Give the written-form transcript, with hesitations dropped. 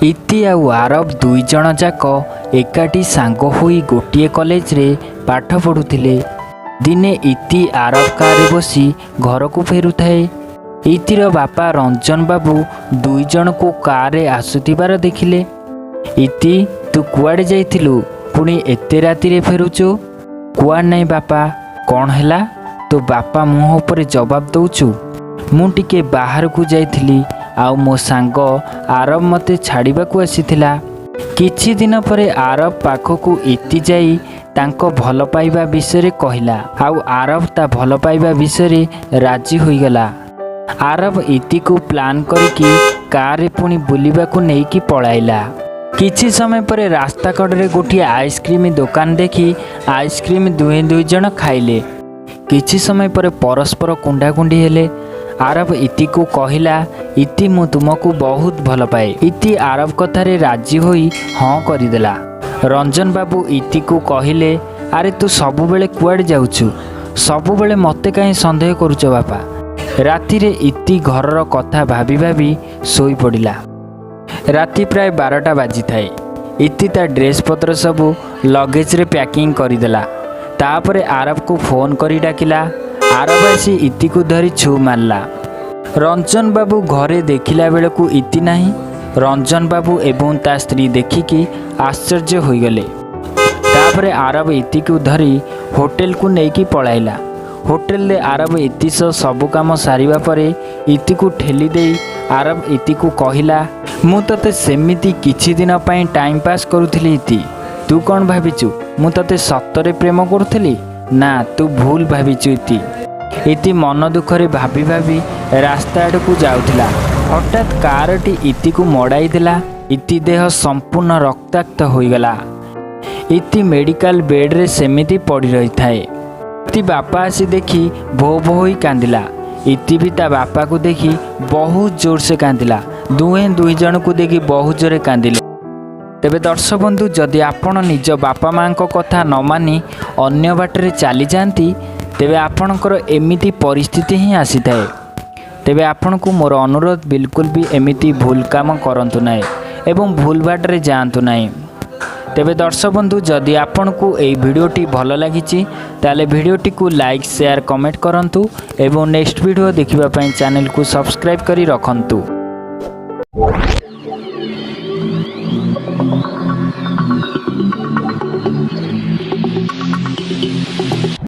ଇତି ଆଉ ଆରବ ଦୁଇ ଜଣ ଯାକ ଏକାଠି ସାଙ୍ଗ ହୋଇ ଗୋଟିଏ କଲେଜରେ ପାଠ ପଢ଼ୁଥିଲେ। ଦିନେ ଇତି ଆରବ କାରରେ ବସି ଘରକୁ ଫେରୁଥାଏ। ଇତିର ବାପା ରଞ୍ଜନ ବାବୁ ଦୁଇ ଜଣକୁ କାରରେ ଆସୁଥିବାର ଦେଖିଲେ। ଇତି, ତୁ କୁଆଡ଼େ ଯାଇଥିଲୁ? ପୁଣି ଏତେ ରାତିରେ ଫେରୁଛୁ? କୁଆଡ଼େ ନାହିଁ ବାପା। କ'ଣ ହେଲା? ତୋ ବାପା ମୁହଁ ଉପରେ ଜବାବ ଦେଉଛୁ? ମୁଁ ଟିକେ ବାହାରକୁ ଯାଇଥିଲି ଆଉ ମୋ ସାଙ୍ଗ ଆରବ ମୋତେ ଛାଡ଼ିବାକୁ ଆସିଥିଲା। କିଛି ଦିନ ପରେ ଆରବ ପାଖକୁ ଇତି ଯାଇ ତାଙ୍କ ଭଲ ପାଇବା ବିଷୟରେ କହିଲା ଆଉ ଆରବ ତା ଭଲ ପାଇବା ବିଷୟରେ ରାଜି ହୋଇଗଲା। ଆରବ ଇତିକୁ ପ୍ଲାନ୍ କରିକି କାରରେ ପୁଣି ବୁଲିବାକୁ ନେଇକି ପଳାଇଲା। କିଛି ସମୟ ପରେ ରାସ୍ତା କଡ଼ରେ ଗୋଟିଏ ଆଇସ୍କ୍ରିମ୍ ଦୋକାନ ଦେଖି ଆଇସ୍କ୍ରିମ୍ ଦୁହେଁ ଦୁଇ ଜଣ ଖାଇଲେ। କିଛି ସମୟ ପରେ ପରସ୍ପର କୁଣ୍ଢାକୁଣ୍ଢି ହେଲେ। ଆରବ ଇତିକୁ କହିଲା, ଇତି, ମୁଁ ତୁମକୁ ବହୁତ ଭଲ ପାଏ। ଇତି ଆରବ କଥାରେ ରାଜି ହୋଇ ହଁ କରିଦେଲା। ରଞ୍ଜନ ବାବୁ ଇତିକୁ କହିଲେ, ଆରେ, ତୁ ସବୁବେଳେ କୁଆଡ଼େ ଯାଉଛୁ? ସବୁବେଳେ ମୋତେ କାହିଁ ସନ୍ଦେହ କରୁଛ ବାପା? ରାତିରେ ଇତି ଘରର କଥା ଭାବି ଭାବି ଶୋଇପଡ଼ିଲା। ରାତି ପ୍ରାୟ 12ଟା ବାଜିଥାଏ। ଇତି ତା ଡ୍ରେସ୍ ପତ୍ର ସବୁ ଲଗେଜରେ ପ୍ୟାକିଂ କରିଦେଲା। ତାପରେ ଆରବକୁ ଫୋନ୍ କରି ଡାକିଲା। ଆରବ ଆସି ଇତିକୁ ଧରି ଛୁ ମାରିଲା। ରଞ୍ଜନ ବାବୁ ଘରେ ଦେଖିଲା ବେଳକୁ ଇତି ନାହିଁ। ରଞ୍ଜନ ବାବୁ ଏବଂ ତା ସ୍ତ୍ରୀ ଦେଖିକି ଆଶ୍ଚର୍ଯ୍ୟ ହୋଇଗଲେ। ତାପରେ ଆରବ ଇତିକୁ ଧରି ହୋଟେଲକୁ ନେଇକି ପଳାଇଲା। ହୋଟେଲରେ ଆରବ ଇତି ସହ ସବୁ କାମ ସାରିବା ପରେ ଇତିକୁ ଠେଲି ଦେଇ ଆରବ ଇତିକୁ କହିଲା, ମୁଁ ତୋତେ ସେମିତି କିଛି ଦିନ ପାଇଁ ଟାଇମ୍ ପାସ୍ କରୁଥିଲି ଇତି। ତୁ କ'ଣ ଭାବିଛୁ, ମୁଁ ତୋତେ ସତରେ ପ୍ରେମ କରୁଥିଲି? ନା, ତୁ ଭୁଲ ଭାବିଛୁ ଇତି। ଇତି ମନ ଦୁଃଖରେ ଭାବି ଭାବି ରାସ୍ତା ଆଡ଼କୁ ଯାଉଥିଲା। ହଠାତ୍ କାରଟି ଇତିକୁ ମଡ଼ାଇ ଦେଲା। ଇତି ଦେହ ସମ୍ପୂର୍ଣ୍ଣ ରକ୍ତାକ୍ତ ହୋଇଗଲା। ଇତି ମେଡ଼ିକାଲ ବେଡ଼ରେ ସେମିତି ପଡ଼ି ରହିଥାଏ। ଇତି ବାପା ଆସି ଦେଖି ଭୋ ଭୋ ହୋଇ କାନ୍ଦିଲା। ଇତି ବି ତା ବାପାକୁ ଦେଖି ବହୁତ ଜୋରସେ କାନ୍ଦିଲା। ଦୁହେଁ ଦୁଇ ଜଣକୁ ଦେଖି ବହୁତ ଜୋରେ କାନ୍ଦିଲେ। ତେବେ ଦର୍ଶକ ବନ୍ଧୁ, ଯଦି ଆପଣ ନିଜ ବାପା ମାଆଙ୍କ କଥା ନ ମାନି ଅନ୍ୟ ବାଟରେ ଚାଲିଯାଆନ୍ତି, ତେବେ ଆପଣଙ୍କର ଏମିତି ପରିସ୍ଥିତି ହିଁ ଆସିଥାଏ। ତେବେ ଆପଣଙ୍କୁ ମୋର ଅନୁରୋଧ, ବିଲକୁଲ ବି ଏମିତି ଭୁଲ କାମ କରନ୍ତୁ ନାହିଁ ଏବଂ ଭୁଲ ବାଟରେ ଯାଆନ୍ତୁ ନାହିଁ। ତେବେ ଦର୍ଶକ ବନ୍ଧୁ, ଯଦି ଆପଣଙ୍କୁ ଏହି ଭିଡ଼ିଓଟି ଭଲ ଲାଗିଛି, ତାହେଲେ ଭିଡ଼ିଓଟିକୁ ଲାଇକ୍, ସେୟାର, କମେଣ୍ଟ କରନ୍ତୁ ଏବଂ ନେକ୍ସଟ ଭିଡ଼ିଓ ଦେଖିବା ପାଇଁ ଚ୍ୟାନେଲକୁ ସବସ୍କ୍ରାଇବ୍ କରି ରଖନ୍ତୁ।